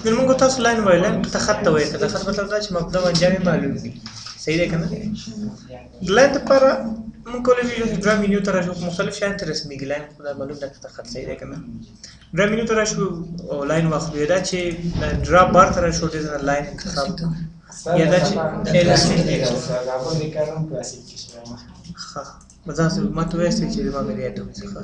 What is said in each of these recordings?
نو موږ تاسو line وایو، line ته خط ته وایي. که خط مطلب دا چې مبدا او انجام یې معلوم وي، صحیح دی که نه؟ د line دپاره موږ کولی شو چې draw menu ته راشو، مختلف شیان ته رسمېږي. line خو دا معلوم ده که خط، صحیح دی که نه؟ draw menu ته راشو او line واخلو، یا دا چې draw bar ته راشو، دې ځای line انتخاب کړو، یا دا چې ښه بس داسې ما ته وویاست چې ما مې یاد وکړي. ښه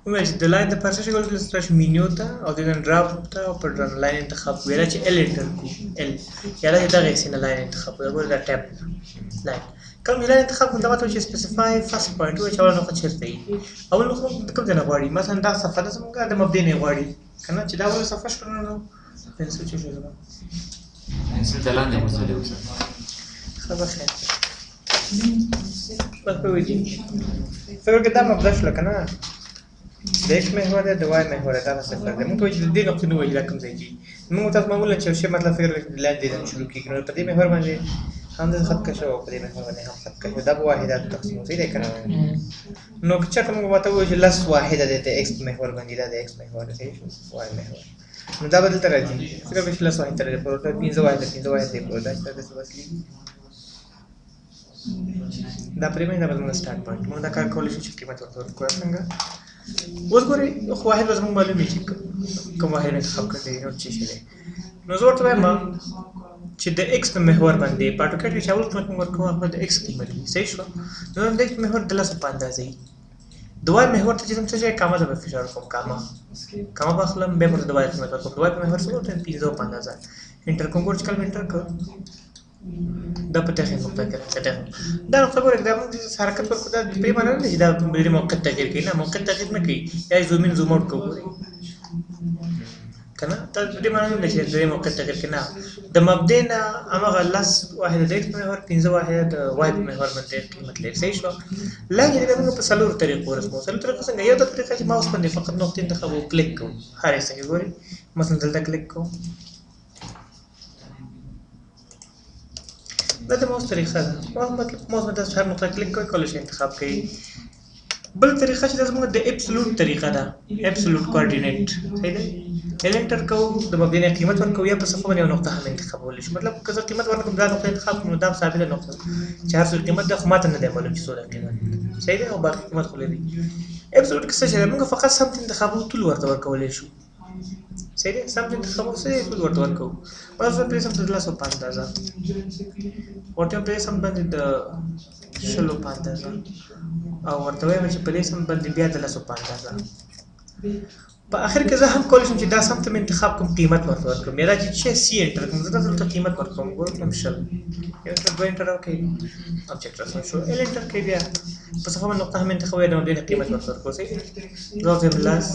وویل چې د line دپاره څه شي کولی شو؟ راشو مینیو ته او دې ځای draw ته او پر line انتخاب کړو، یا دا چې L enter کړو، L، یا دا چې دغه حصې نه line انتخاب کړو. ګوره دا tab line کوم چې line انتخاب کړو، دا ماته چې specify first point ووایي چې اوله نقطه چېرته وي. اول نقطه د کوم ځای نه غواړي؟ مثلا دا صفحه ده زموږ د مبدې نه غواړي که نه، چې دا اوله صفحه شوه نو پنسل چې شو زما پنسل ته لاندې غورځولی اوسه. ښه بخیر بس په ویډیو فکر کې دا مبدا شوله که نه، د ایکس محور دی، د وای محور دی، دا صفر دی. موږ ته وایي چې د دې نقطې نه وایي دا کوم ځای کې. موږ تاسو معمولا چې یو شی مطلب فکر کوو چې لاندې ځای شروع کېږي، نو په دې محور باندې هم داسې خط کشو او په دې محور باندې هم خط کشو، دا به واحداتو تقسیم، صحیح دی که نه؟ نو که چېرته موږ ورته ووایو چې لس واحده دی د ایکس په محور باندې، دا د ایکس محور دی، صحیح شو، وای محور، نو دا به دلته راځي. فکر کوئ چې لس واحد ته راځي، پروت پنځه واحده، پنځه واحد دی پروت، دا چې داسې وصلېږي دا پرې باندې، دا به زموږ start point. موږ دا کار کولی شو چې قیمت ورته ورکړو. څنګه؟ اوس ګورئ خو واحد به زموږ معلوم وي چې کوم واحد انتخاب کړی دی، نو څه شی دی. نو زه ورته وایم چې د ایکس په محور باندې په AutoCAD کې چې اول قیمت موږ ورکوو هغه د ایکس قیمت وي، صحیح شوه؟ نو د ایکس محور د لسو په اندازه وي. د وای محور ته چې ځم څه شی کامه ته به فشار ورکوم، کامه کامه به اخلم، بیا به ورته د وای قیمت ورکوم. د وای په محور څه ورته پنځه په اندازه enter کوم. ګوره چې کله مې enter کړ دا په دغې نقطه کې راځي، دغه دا نقطه ګورئ دا موږ چې حرکت ورکړو دا پرې معنی نه ده چې دا د دې موقعیت تغییر کوي، نه موقعیت تغییر نه کوي، یا zoom in zoom out کوو ګورئ که نه، دا په دې معنی نه ده چې د دې موقعیت تغییر کوي، نه د مبدې نه هماغه لس واحده د ایکس په محور، پنځه واحده د وای په محور باندې قیمت لري، صحیح شوه؟ لاندې بیا موږ په څلورو طریقو رسمو. څلور طریقو څنګه؟ یو دا طریقه چې ماوس باندې فقط نقطې انتخابو کلیک کوو، هر حصه کې ګورئ مثلا دلته کلیک کوو، دا د ماوس طریقه ده. مطلب ماوس باندې تاسو هر نقطه کلیک کوئ کولی شئ انتخاب کړئ. بل طریقه چې زموږ د absolute طریقه ده، absolute coordinate، صحیح دی؟ L enter کوو، د مبدې قیمت ورکوو، یا په صفحه باندې یو نقطه هم انتخابولی شو. مطلب که زه قیمت ورکړم دا نقطه انتخاب کړم نو دا ثابته نقطه ده چې هر څو قیمت ده، خو ماته نه دی معلوم چې څو ده قیمت، صحیح دی؟ او باقي قیمت خو لري. absolute کې څه شی دی؟ موږ فقط سمت انتخابو طول ورته ورکولی شو، صحیح دی؟ سمت انتخابو څه دی؟ طول ورته ورکوو. مثلا پرې سمت د لسو په اندازه ورته وایم، پرې سمت باندې د شلو په اندازه، او ورته وایم چې په دې سمت باندې بیا د لسو په اندازه. په اخر کې زه هم کولی شم چې دا سمت مې انتخاب کړم، قیمت ورته ورکړم، یا دا چې C enter کړم، زه دلته قیمت ورکوم، ګورم شل، یو enter دوه enter وکړئ object رسم شو، L enter کړئ، بیا په صفحه باندې نقطه هم انتخابوي، د مبدې قیمت ورته ورکوو، صحیح دی؟ زه ورته وایم لس،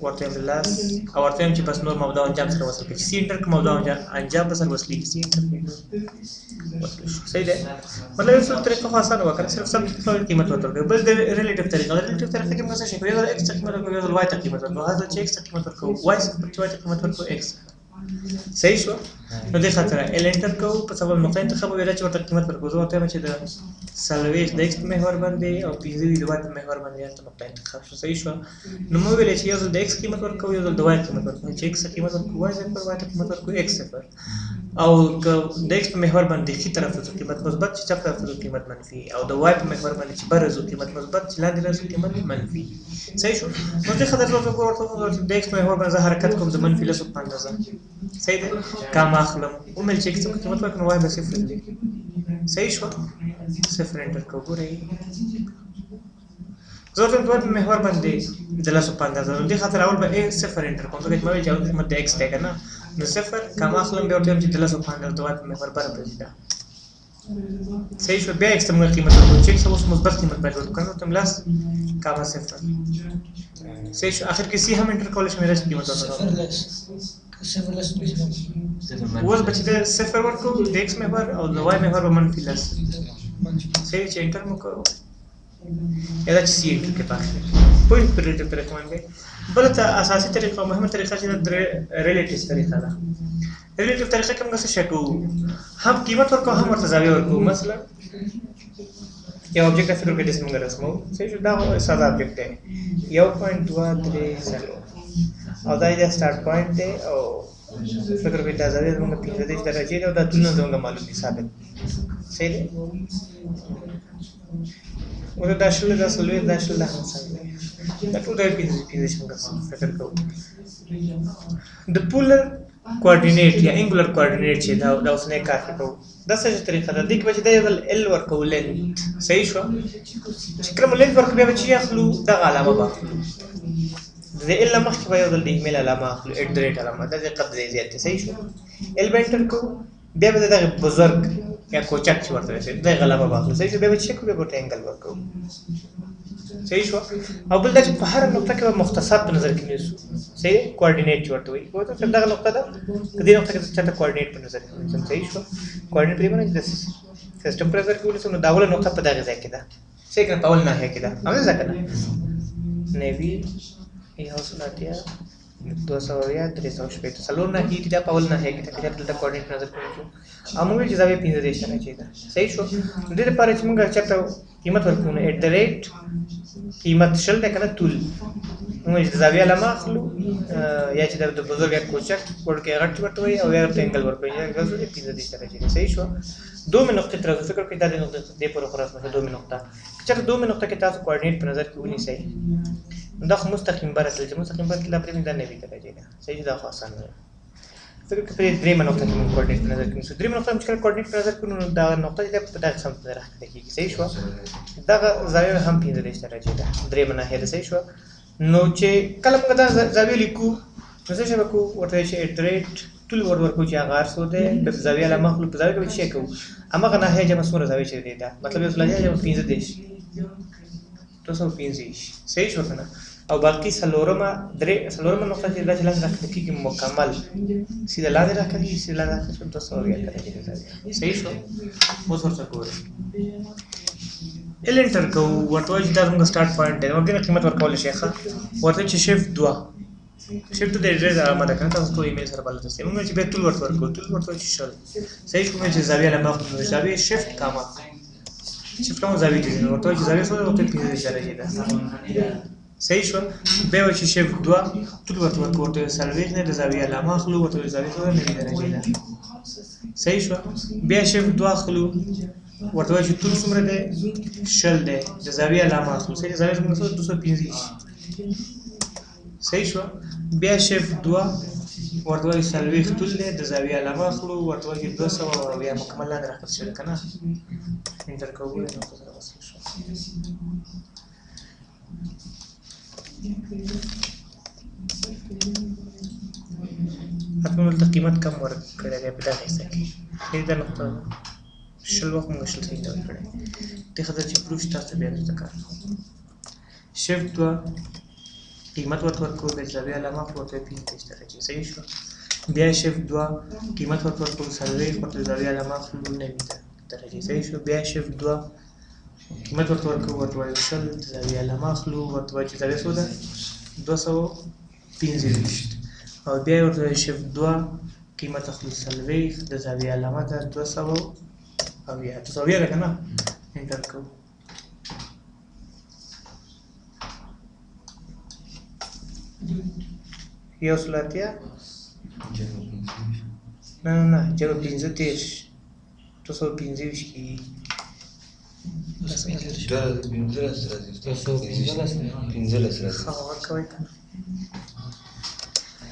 ورته وایم لس، او ورته وایم چې بس نور مبدا او انجام سره وصل کړئ، چې C enter کړم مبدا او انجام به سره وصلېږي، C enter کړئ وصل شو، صحیح دی؟ مطلب یو څه طریقه خو اسانه وه که نه، صرف سم قیمت ورته ورکوي. بل د relative طریقه، د relative طریقه کې موږ څه شی کوو؟ یو ځل ایکس ته قیمت ورکوو، یو ځل وای ته قیمت ورکوو، هر ځل چې ایکس ته قیمت ورکوو وای صفر، چې وای ته قیمت ورکوو ایکس صفر، صحیح شو؟ نو دې خاطر L enter کوو، په سبب نقطه انتخابوو، دا چې ورته قیمت ورکوو. زه ورته وایم چې د څلوېښت د ایکس په محور باندې او پنځه ویشت د وای په محور باندې هلته نقطه انتخاب شو، صحیح شوه؟ نو موږ ویلې چې یو ځل د ایکس قیمت ورکوو، یو ځل د وای قیمت ورکوو، چې ایکس ته قیمت ورکوو وای صفر، وای ته قیمت ورکوو ایکس صفر، او که د ایکس په محور باندې ښي طرف ته ځو قیمت مثبت، چې چپ طرف ته ځو قیمت منفي، او د وای په محور باندې چې بره ځو قیمت مثبت، چې لاندې راځو قیمت منفي، صحیح شو؟ نو دې خاطر زه ورته ګورم چې د ایکس په محور باندې زه حرکت کوم، زه منفي لسو په اندازه، صحیح دی؟ کام اخلم، ومې چې ایکس ته قیمت ورکړم وای به صفر وي، صحیح شو؟ صفر enter کوو، ګورئ زه ورته وایم په محور باندې د لسو په اندازه، نو دې خاطر اول به ای صفر enter کوم، ځکه چې ما ویل چې اول قیمت د ایکس دی که نه، نو صفر کم اخلم، بیا ورته وایم چې د لسو په اندازه د وای په محور بره به ځي دا، صحیح شو؟ بیا ایکس ته موږ قیمت ورکوو، چې ایکس اوس مثبت قیمت باید ورکړو، که نه ورته وایم لس کامه صفر، صحیح شو؟ اخر کې C هم enter کولی شم، داسې قیمت ورکړم. صفر لس اوس به چې د صفر ورکړو د ایکس محور او د وای محور به منفي لس، صحیح؟ چې enter مو کړو یا دا چې C enter کړې په اخر کې، پوه شوې په relative طریقه باندې. بله ته اساسي طریقه او مهمه طریقه چې ده relative طریقه ده. relative طریقه کې موږ څه شی کوو؟ هم قیمت ورکوو هم ورته زاویه ورکوو. مثلا یو object فکر کړئ داسې موږ رسموو، صحیح شو؟ دا ساده object دی، 1.2 3 4. او دا یې start point دی. او فکر کوئ دا زاویه زموږ 35 درجې ده او دا طولونه زموږ معلوم دي ثابت. صحیح دی؟ ګوره دا 20، دا 40، دا 20، دا هم څنګه دی، دا ټول دا 35 موږ فکر کوو. د polar coordinate یا angular coordinate چې دا اوسنی کار پرې کوو، دا څه طریقه ده؟ دې کې به چې دا یو ځل L ورکوو length، صحیح شوه؟ چې کله مو length ورکړو بیا به چې اخلو دغه علامه به اخلو، د L نه مخکې به یو ځل د ایمیل علامه اخلو، at the rate علامه، دا دقت دی زیات دی. صحیح شو؟ L به enter کوو، بیا به د دغه بزرګ یا کوچک چې ورته وایي دغه علامه به اخلو. صحیح شو؟ بیا به چې کوو بیا به ورته angle ورکوو. صحیح شو؟ او بل دا چې په هره نقطه کې به مختصات په نظر کې نیسو. صحیح دی؟ coordinate چې ورته وایي، ګوره چې دغه نقطه ده، په دې نقطه کې چاته coordinate په نظر کې ونیسم. صحیح شو؟ coordinate په دې معنی چې د سیستم په نظر کې ونیسم، نو دا اوله نقطه په دغه ځای کې ده. صحیح که نه؟ په اول ناحیه کې ده، همدې ځای که نه؟ 90، 180، 270، 360، څلور ناحیې دي. دا په اول ناحیه کې ده، که چېرته دلته coordinate په نظر کې ونیسو. او موږ ویل چې زاویه 35 درجې ده. صحیح شو؟ نو دې لپاره چې موږ چېرته قیمت ورکړو نو at the rate قیمت 20 دی که نه، طول موږ چې د زاویې علامه اخلو، یا چې د بزرګ یا کوچک وړوکی غټ چې ورته وایي، او یا ورته angle ورکوي، یا angle څه دی؟ 35 درجې دی. صحیح شو؟ دومې نقطې ته راځو. فکر کوئ دا د نقطې دې پورې خو رسمه شوه دومې نقطه. که چېرته دومې نقطه کې تاسو coordinate په نظر کې ونیسئ، نو دا خو مستقیم بره تللی، چې مستقیم بره تللی دا پرې دا 90 درجې ده. صحیح شو؟ دا خو اسانه ده. فکر کوئ په دې درېیمه نقطه کې موږ coordinate په نظر کې نیسو. درېیمه نقطه چې کله coordinate په نظر کې ونیسو، نو دا نقطه چې ده په دغه سمت نه راښکته کېږي. صحیح شوه؟ دغه زاویه هم 35 درجې ده، درېیمه ناحیه ده. صحیح شوه؟ نو چې کله موږ دا زاویه لیکو نو څه شی به کوو؟ ورته وایو چې at the rate طول ور ورکوو چې هغه هر څو دی، بیا په زاویه علامه اخلو، په زاویه کې به څه شی کوو؟ هماغه ناحیه جمع څومره زاویه چې دی ده، مطلب 180 جمع 35 225. صحیح شو که نه؟ او باقي څلورمه درې څلورمه نقطه چې دا چې لاندې راښکته کېږي مکمل سیده لاندې راښکته کېږي، سیده لاندې راښکته شو 270 درجې ده زاویه. صحیح شو؟ اوس ورته ګورئ L enter کوو، ورته وایو چې دا زموږ start point دی، مبدئي قیمت ورکولی شئ. ښه، ورته چې shift 2، shift 2 د address علامه ده که نه، تاسو ټول ایمیل سره بلد یاست. موږ چې بیا طول ورته ورکوو، طول ورته وایو چې 20. صحیح شو؟ موږ چې زاویه علامه اخلو، نو زاویه shift comma shift comma زاویې ته ځي، نو ورته وایو چې زاویه څو ده؟ ورته 35 درجې ده. صحیح شو؟ بیا وایو چې shift 2 طول ورته ورکوو، ورته وایو 40 دی، د زاویې علامه اخلو، ورته وایو زاویه څو ده؟ 90 درجې ده. صحیح شو؟ بیا shift 2 اخلو، ورته وایو چې طول څومره دی؟ 20 دی، د زاویې علامه اخلو. صحیح، زاویه څومره څه؟ 225. صحیح شو؟ بیا shift 2 ورته وایو 40 طول دی، د زاویې علامه اخلو، ورته وایو چې 270 مکمل لاندې راښکته شوی دی که نه؟ enter کوو، نقطه سره وصل شو. حتما دلته قیمت کم ورکړی دی په دغه حصه کې. صحیح، دا نقطه ده 20 وخت موږ 20 صحیح نه ورکړی دې خاطر چې پروف تاسو بیا دلته کار کوو. shift 2 قیمت ورته ورکوو، د زاویې علامه اخلو، ورته 35 درجې. صحیح شو؟ بیا shift 2 قیمت ورته ورکوو 40، ورته زاویې علامه اخلو 90 درجې. صحیح شو؟ بیا shift 2 قیمت ورته ورکوو، ورته وایو 20، د زاویې علامه اخلو، ورته وایو چې زاویه څو ده؟ 225. او بیا ورته وایو shift 2 قیمت اخلو 40، د زاویې علامه ده 270، 270 ده که نه؟ enter کوو. 180، نه نه نه، جمع 35 225 کېږي. 15 راځي، 15 راځي. ښه ورکوئ که نه؟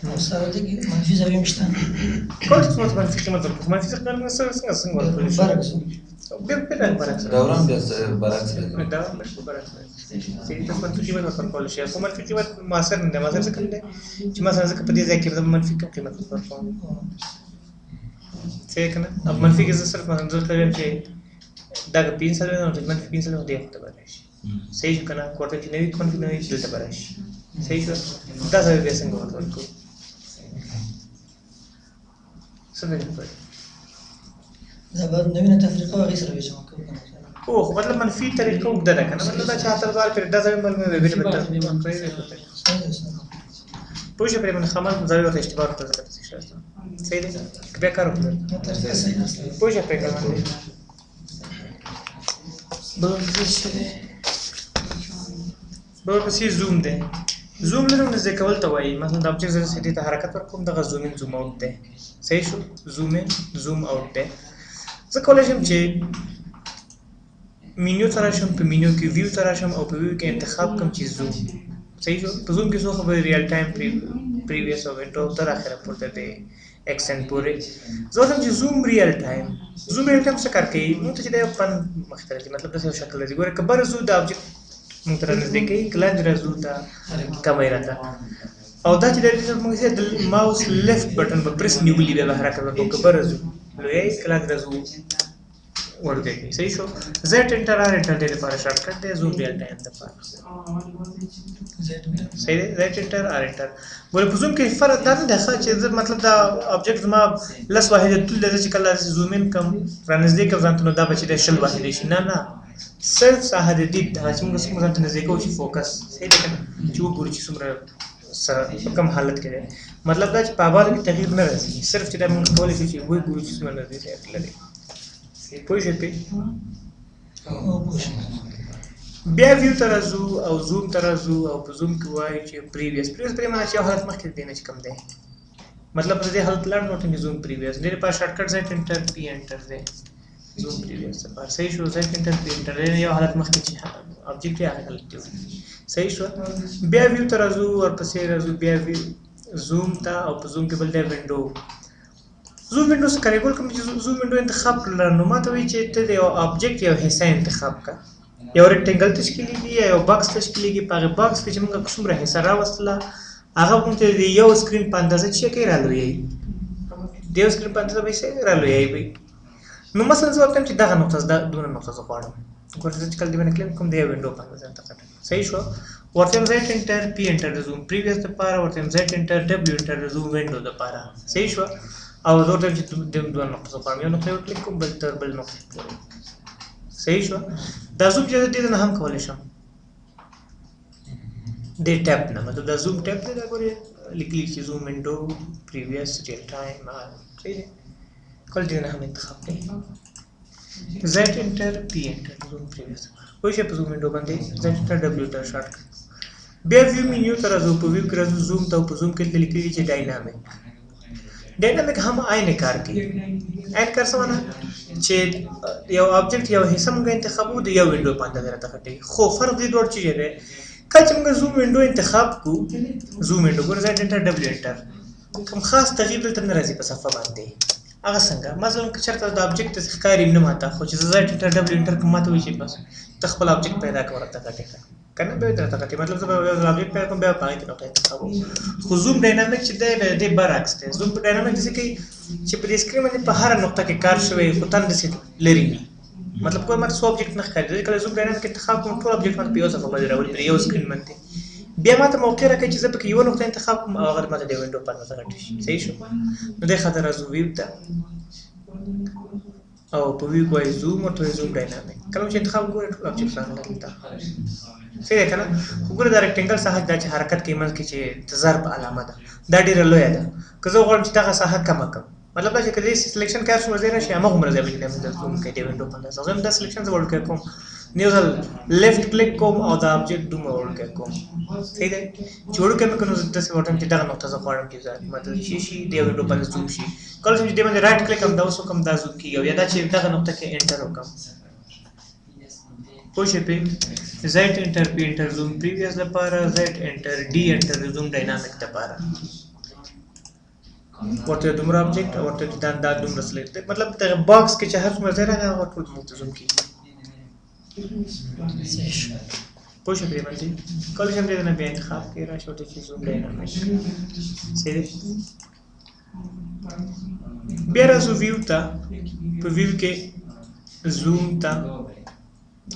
نو سره دې کې منفي زاویه هم شته. کول چې څومره منفي قیمت ورکړو، منفي قیمت موږ څنګه څنګه ورکولی شو؟ برعکس. بیا بیا برعکس. دوران بیا برعکس راځي. دوران بیا برعکس راځي. صحیح، تاسو منفي قیمت ورکولی شئ، خو منفي قیمت موثر نه دی. موثر ځکه نه دی چې مثلا ځکه په دې ځای کې زه منفي کوم قیمت ورکوم. صحیح که نه؟ او منفي کې زه صرف مثلا دلته وایم چې دغه 45 نو منفي 45 دې خوا ته به راشي. صحیح شو که نه؟ کوټه چې 90 منفي 90 دلته به راشي. صحیح شو؟ دا زاویه بیا څنګه ورته ورکوو؟ څه فکر کوئ؟ دا به 90 نه تفریقه هغې سره به جمع کوو که نه؟ هو، خو مطلب منفي طریقه اوږده ده که نه؟ مطلب دا چې هر ځل پرې دا زاویه معلومه وي، بیا به تفریقه پوه شوې؟ پرې باندې خامل زاویه ورته اشتباه ورته ځکه څه شی صحیح دی؟ که بیا کار وکړو پوه شوې پرې باندې؟ بل ورپسې زوم دی. زوم لرې نږدې کول ته وایي. مثلا د object زه دې ته حرکت ورکوم، دغه zoom in zoom out دی. صحیح شو؟ zoom in zoom out دی. زه کولی شم چې مینیو ته راشم، په مینیو کې view ته راشم او په view کې انتخاب کوم چې زوم. صحیح شو؟ په زوم کې څو خبرې real time، previous او window تر اخره پورته دی extent پورې. زه وایم چې zoom real time. zoom real time څه کار کوي؟ موږ ته چې دا یو پن مخې ته راځي، مطلب داسې یو شکل راځي. ګوره که بر ځو د object موږ ته رانږدې کوي، که لاندې راځو ته کمی راته. او دا چې د موږ د mouse left button به پرس نیولي بیا به حرکت ورکوو. که بر ځو لوی، که لاندې راځو وړوکی کوي. صحیح شو؟ Z enter R enter دې لپاره shortcut دی، zoom real time لپاره. صحیح دی؟ Z enter R enter. ګوره په زوم کې فرق دا نه دی ښه چې زه مطلب دا object زما لس واحده طول دی، زه چې کله zoom in کوم رانږدې کوم ځان ته نو دا به چې دی 20 واحدې شي. نه نه، صرف ساحه د دید ده چې موږ څومره ځان ته نږدې کوو چې focus. صحیح دی که نه؟ چې وګورو چې څومره سره په کوم حالت کې دی. مطلب دا چې په ابعادو کې تغییر نه راځي، صرف چې دا موږ کولی شو چې وګورو چې څومره نږدې ځای لري. پوه شوې پرې؟ بیا view ته راځو او زوم ته راځو او په زوم کې وایو چې previous. previous پرې معنی چې یو حالت مخکې دی نه چې کوم دی، مطلب په دې حالت لاړ نو ورته zoom previous. دې لپاره shortcut Z enter P enter دی، zoom previous لپاره. صحیح شو؟ Z enter P enter دی یو حالت مخکې چې object یې هغه حالت دی. صحیح شو؟ بیا view ته راځو، ورپسې راځو بیا view zoom ته او په زوم کې بل دی window. zoom window څه کوي؟ ګور کوم چې zoom window انتخاب کړل نو ماته وایي چې ته د یو object یو حصه انتخاب کړه. یو rectangle تشکیلېږي یا یو box تشکیلېږي. په هغه box کې چې موږ څومره حصه راوستله هغه موږ ته د یو screen په اندازه چې کوي رالویوي، د یو screen په اندازه به یې څه رالویوي به. نو مثلا زه ورته وایم چې دغه نقطه زه دونه نقطه زه غواړم. ګوره زه چې کله دې باندې کلیک کوم د یو window په اندازه انتخاب کړم. صحیح شو؟ ورته وایم Z enter P enter د zoom previous دپاره، ورته وایم Z enter W enter د zoom window دپاره. صحیح شو؟ او زه ورته وایم چې دوه نقطه زه غواړم، یو نقطه یو کلیک کوم بل تر بل نقطې پورې. صحیح شو؟ دا زوم چې دې نه هم کولی شم دې tab نه، مطلب دا zoom tab دی، دا ګورې لیکلي چې zoom window previous real time. صحیح دی؟ کول دې نه هم انتخاب کوي. Z enter P enter zoom previous. پوه شئ په zoom window باندې Z enter W enter shortcut. بیا view menu ته راځو، په view کې راځو زوم ته او په زوم کې لیکلي چې dynamic. dynamic هم عین کار کوي. عین کار څه معنی؟ چې یو object یو حصه موږ انتخابو د یو window په اندازه راته غټوي. خو فرق دې دواړو چې دی، کله چې موږ zoom window انتخاب کړو، zoom window ګوره Z enter W enter، کوم خاص تغییر دلته نه راځي په صفحه باندې. هغه څنګه؟ مثلا که چېرته د object داسې ښکاري نه ماته، خو چې زه Z enter W enter کوم ماته وایي چې بس ته خپل object پیدا کړه ورته غټې کړه، که نه بیا درته غټې. مطلب زه به یو ځل object پیدا کوم بیا په هغې کې نقطه انتخابوم. خو zoom dynamic چې دی بیا د دې برعکس دی. zoom په dynamic داسې کوي چې په دې screen باندې په هره نقطه کې کار شوی خو تن داسې لرې وي. مطلب کوم ماته څو object نه ښکاري. زه کله zoom dynamic انتخاب کوم ټول object ماته په یو صفحه باندې راولي، پر یو screen باندې. بیا ماته موقع راکوي چې زه پکې یوه نقطه انتخاب کوم او هغه ماته د window په اندازه غټه شي. صحیح شو؟ نو دې خاطر راځو view ته او په view کې وایي زوم، ورته وایي zoom dynamic. کله چې انتخاب ګورې ټول object راغلی دلته. صحیح دی که نه؟ خو ګوره دا rectangle ساحه دا چې حرکت کوي منځ کې چې د ضرب علامه ده دا ډېره لویه ده. که زه وغواړم چې دغه ساحه کمه کړم، مطلب دا چې که دې selection کار څومره ځای راشي هماغومره ځای به چې د زوم کوي د window په اندازه. زه هم دا selection زه وړوکی کوم، نو یو ځل left click کوم او دا object دومره وړوکی کوم. صحیح دی؟ چې وړوکی مې کړو نو زه داسې ورته وایم چې دغه نقطه زه غواړم چې مطلب چې شي د یو window په اندازه زوم شي. کله چې دې باندې right click هم دا اوس وکړم دا زوم کېږي، او یا دا چې دغه نقطه کې enter وکړم. پوه شئ پرې؟ Z enter P enter zoom previous دپاره، Z enter D enter zoom dynamic دپاره. ورته دومره object او ورته دا دا دومره select دی. مطلب دغه box کې چې هر څومره ځای راغی هغه ټول موږ ته زوم کېږي. پوه شئ پرې باندې؟ کله چې هم دې نه بیا انتخاب کوي راشي ورته چې zoom dynamic. صحیح دی؟ بیا راځو view ته، په view کې زوم ته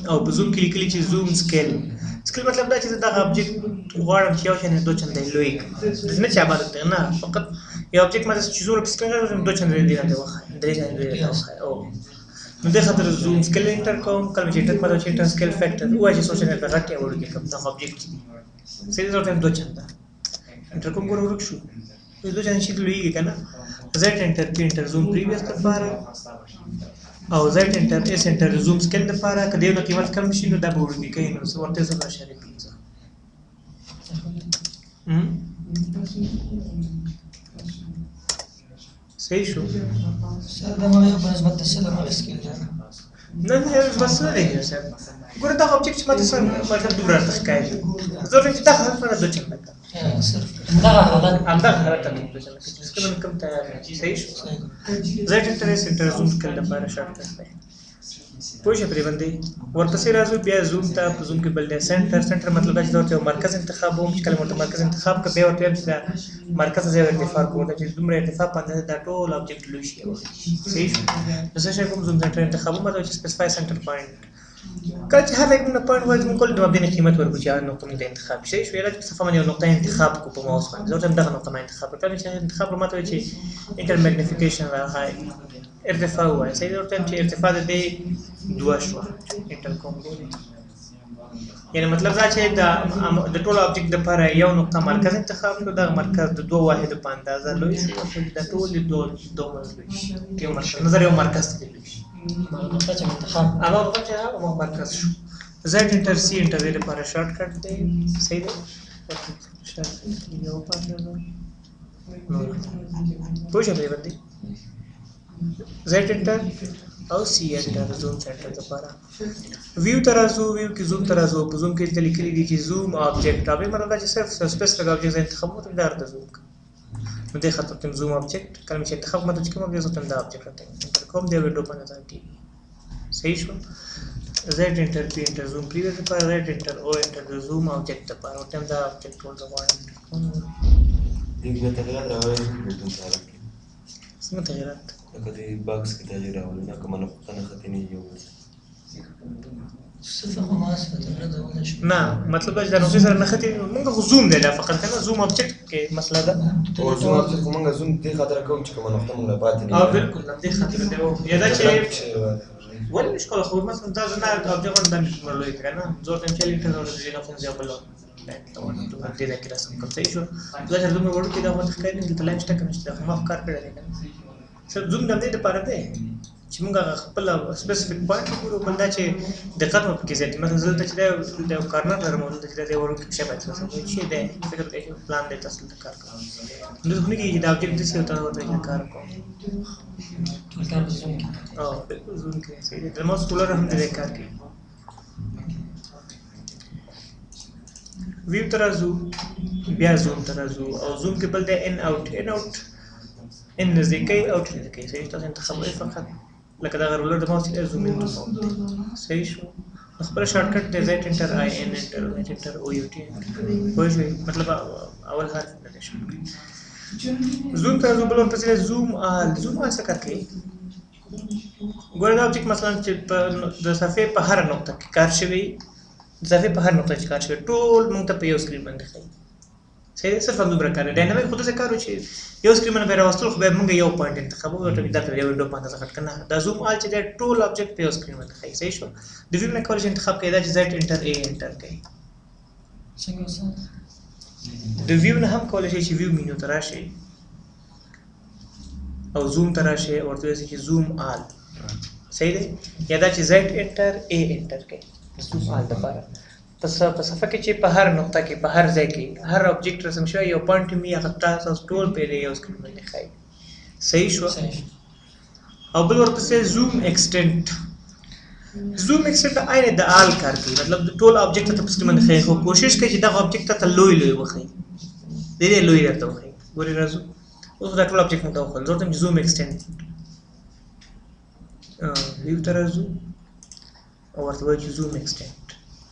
او په زوم کې لیکلي چې zoom scale. scale مطلب دا چې زه دغه object غواړم چې یو شان دوه چنده لوی کړم، داسې نه چې آباد دی نه، فقط یو object ماته چې څومره په screen راغلی دوه چنده دې راته وښایي، درې چنده دې راته وښایي. او نو دې خاطر zoom scale enter کوم. کله چې enter کوم چې enter scale factor ووایي چې څو چنده راته غټ یا وړوکی کړم دغه object چې دی. صحیح دی؟ زه ورته وایم دوه چنده enter کوم، ګوره ورک شو، دوه چنده چې لویږي که نه. Z enter P enter zoom previous دپاره او Z enter S enter zoom scale دپاره. که د یو نه قیمت کم شي نو دا به وړوکی کوي، نو څه ورته 0.5. صحیح شو. سر د مغه یو په نسبت د سل مغه سکیل ده. نه نه، بس نه دی صاحب. ګوره دا آبجیکټ چې ماته څه مطلب دومره راته ښکاري، زه ورته چې دا حالت ماته دوه چنده کړه. صرف همدغه حالت، همدغه حالت ته دوه چنده کړه چې سکرین کوم تیار نه. صحیح شو. زه انټر سنټر زوم سکیل لپاره شارټ کټ دی، پوه شئ پرې باندې. ورپسې راځو بیا زوم ته. په زوم کې بل دی سنټر. سنټر مطلب دا چې زه ورته یو مرکز انتخابوم، چې کله مې ورته مرکز انتخاب کړ، بیا ورته وایم چې دا مرکز ځای ارتفاع کوم، ورته چې دومره ارتفاع په اندازه دا ټول آبجیکټ لوی شي. صحیح شو. نو څه شی کوم؟ زوم سنټر انتخابوم، مطلب چې سپیسفای سنټر پوینټ. کله چې هر ځای موږ پوینټ وایي، موږ کول د مبدني قیمت ورکړو چې هغه نقطه موږ ته انتخاب شي. شو یا چې په صفحه باندې یو نقطه انتخاب کو په ماوس باندې، زه ورته دغه نقطه ما انتخاب کړم. کله چې انتخاب کړم، ماته وایي چې انټر مګنیفیکیشن راغی، ارتفاع ووایه. صحیح، ورته وایم چې ارتفاع د دې 2 شوه، انټر کوم. ګورې، یعنی مطلب دا چې د ټولو آبجیکټ دپاره یو نقطه مرکز انتخاب کړو، دغه مرکز د 2 واحدو په اندازه لوی شو، دا ټول د دوه منځ لوی شي، یو مرکز نظر یو مرکز ته لوی شي. هغه نقطه چې انتخاب، هغه نقطه چې هغه مرکز شو. زیډ انټر سی انټر دې لپاره شارټ کټ دی. صحیح دی، یو په اندازه پوه شوې پرې باندې. زیډ انټر او سی انټر زوم سنټر لپاره. ویو ته راځو، ویو کې زوم ته راځو. په زوم کې دلته لیکلي دي چې زوم آبجیکټ. آبجیکټ مطلب دا چې صرف سپیسیفیک آبجیکټ زه انتخابوم، ته دا ورته زوم کړم. نو دې خاطر ته زوم آبجیکټ کله مې چې انتخاب کړم، چې کوم آبجیکټ زه دا آبجیکټ راته انټر کوم، دی وینډو په نظر کېږي. صحیح شو. زیډ انټر پی انټر زوم پریویس لپاره، زیډ انټر او انټر د زوم آبجیکټ لپاره. ورته هم دا آبجیکټ ټول زه غواړم. دې کې تغیرات راوړل شي په حالت کې؟ څنګه تغیرات؟ لکه دې باکس کې تغییر راولي نه، کومه نقطه نه ختمې یو بل سره. صفر خو ما سره تغیرات راوړل شي. نه، مطلب دا چې دا نقطې سره نه ختمې، موږ خو زوم دی دا فقط که نه، زوم آبجیکټ کې مسله ده. او زوم آبجیکټ خو موږ زوم دې خاطر کوو چې کومه نقطه موږ نه پاتې نه. او بالکل دې خاطر دی. یا دا چې ولې نشو کولی، خو مثلا دا زه نه آبجیکټ غواړم، دا مې څومره لوی کړه نه، زه ورته چې انټر ورته دې نقطې نه بل دې ځای کې رسم کړم. صحیح شو. دا چې دومره وړوکی دا خو ماته ښکاري نه، دلته لاین شته که نه شته، خو ما خو کار کړی دی که نه. صرف زوم د همدې دپاره دی چې موږ هغه خپل سپیسیفیک پوینټ وګورو، بل دا چې دقت مو پکې زیات. مثلا زه دلته چې دی دلته یو کارنر لرم، او دلته چې دی وړوکی شی باید رسم کړم چې دی فکر کوي چې پلان دی تاسو دلته کار کوم. نو خو نه کېږي چې دا آبجیکټ داسې یو ته ورته چې کار کوم. ټول کار په زوم کې. او بالکل زوم کې. صحیح دی. د ماوس رولر هم د دې کار کوي. ویو ته راځو، بیا زوم ته راځو، او زوم کې بل دی ان اوټ. ان اوټ ان نزدې کوي، اوټ نزدې کوي. صحیح، تاسو انتخابوئ فقط لکه دغه رولر د ماوس چې دی زوم ان زوم اوټ دی. صحیح شو. نو خپل شارټ کټ دی زیډ انټر آی ان انټر زیډ انټر او یو ټي انټر. پوه شوئ؟ مطلب اول حرف نه دی شارټ کټ. زوم ته راځو، بل ورپسې دی زوم آل. زوم آل څه کار کوي؟ ګوره دا آبجیکټ مثلا چې په د صفحې په هره نقطه کې کار شوی، د صفحې په هر نقطه چې کار شوی ټول موږ ته په یو سکرین باندې ښیي. صحیح دی، صرف همدومره کار دی. ډاینامیک خو داسې کار و چې یو سکرین باندې به یې راوستل، خو بیا موږ یو پوینټ انتخابوو، ورته دا ته یو وینډو په اندازه غټ که نه. دا زوم آل چې دی ټول آبجیکټ په یو سکرین باندې ښیي. صحیح شو. د ویو نه کولی شي انتخاب کوي، دا چې زیډ انټر ای انټر کوي. څنګه استاد؟ د ویو نه هم کولی شي چې ویو مینو ته راشي او زوم ته راشي، ورته وایي چې زوم آل. صحیح دی. یا دا چې زیډ انټر ای انټر کوي زوم آل دپاره. په صفحه کې چې په هر نقطه کې په هر ځای کې هر آبجیکټ رسم شوی یو پوینټ مې هغه تاسو ټول په دې یو سکرین باندې ښایي. صحیح شو. او بل ورپسې زوم اکسټنټ. زوم اکسټنټ عین د آل کار کوي، مطلب د ټول آبجیکټ ته په سکرین باندې ښایي، خو کوشش کوي چې دغه آبجیکټ ته لوی لوی وښایي، دې دې لوی درته وښایي. ګورې راځو اوس دا ټول آبجیکټ موږ ته وښودل. زه ورته وایم چې زوم اکسټنټ ویو ته راځو او ورته وایو چې زوم اکسټنټ.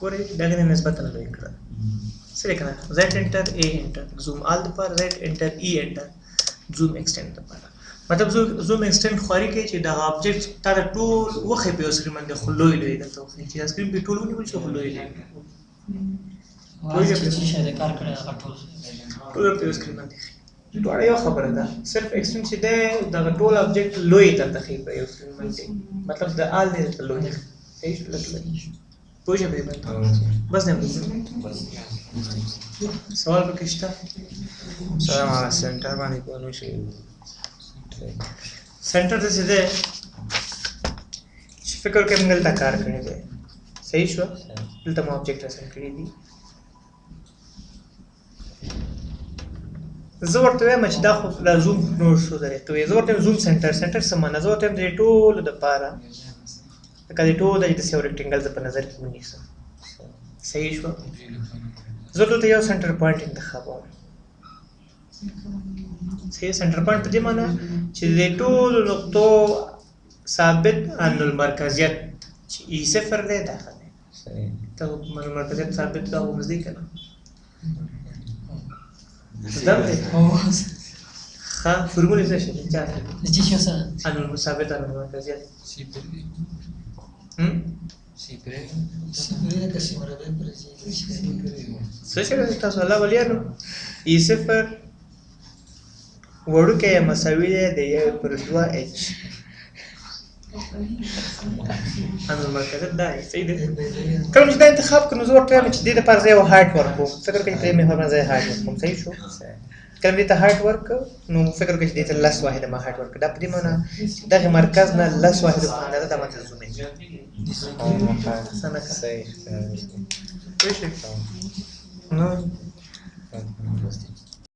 ګورې دغې نه نسبتاً لوی کړه. څه دی که نه؟ زیډ انټر ای انټر زوم آل دپاره، زیډ انټر ای انټر زوم اکسټنټ دپاره. مطلب زوم اکسټنټ خواري کوي چې دغه آبجیکټ تا ته ټول وښیي په یو سکرین باندې، خو لوی لوی درته وښیي چې دا سکرین پرې ټول ونیول شي، خو لوی لوی. پوه شوې؟ چې شی د کار کړی هغه ټول ټول په یو سکرین باندې ښیي. دواړه یو خبره ده، صرف اکسټنټ چې دی دغه ټول آبجیکټ لوی درته ښیي په یو سکرین باندې، مطلب د آل نه درته لوی ښیي. صحیح شو؟ لږ لږ پوه شوې پرې باندې؟ بس نه بس. سوال پکې شته؟ سر هغه سنټر باندې پوه نه شوي. سنټر داسې دی چې فکر کوي موږ دلته کار کړی دی. صحیح شو. دلته مو آبجیکټ رسم کړی دی. زه ورته وایم چې دا خو دا زوم نور څو طریقې وي. زه ورته وایم زوم سنټر، سنټر څه معنا؟ زه ورته وایم د دې ټولو دپاره، لکه د ټولو د داسې یو rectangle زه په نظر کې ونیسم. صحیح شوه؟ زه دلته یو center point انتخابوم. صحیح، center point په دې معنا چې د دې ټولو نقطو ثابت ان المرکزیت چې e صفر دی، دا ښه دی. ته المرکزیت ثابت دا خو مزدي که نه زده دی؟ ښه، فرمول یې څه شی دی؟ چا د څه شي سره؟ ان المثابت ان المرکزیت. سی پرې. هم؟ سی پرې. سی پرې لکه سی مربع پرې. څه شی دی تاسو الله ولیانو؟ e صفر وړوکی مساوي دی د 1/2 h ان المرکزیت. دا دی، صحیح دی. کله چې دا انتخاب کړو، نو زه ورته وایم چې دې دپاره زه یو height ورکوم. فکر کوي چې په دې محور باندې زه height ورکوم. صحیح شو؟ کله دې ته height ورکړ، نو فکر کوي چې دې ته 10 واحده ما height ورکړ. دا په دې معنا چې دغه مرکز نه 10 واحده په اندازه دا ماته zoom in. اسانه کړه. صحیح. پوه شوې؟ نو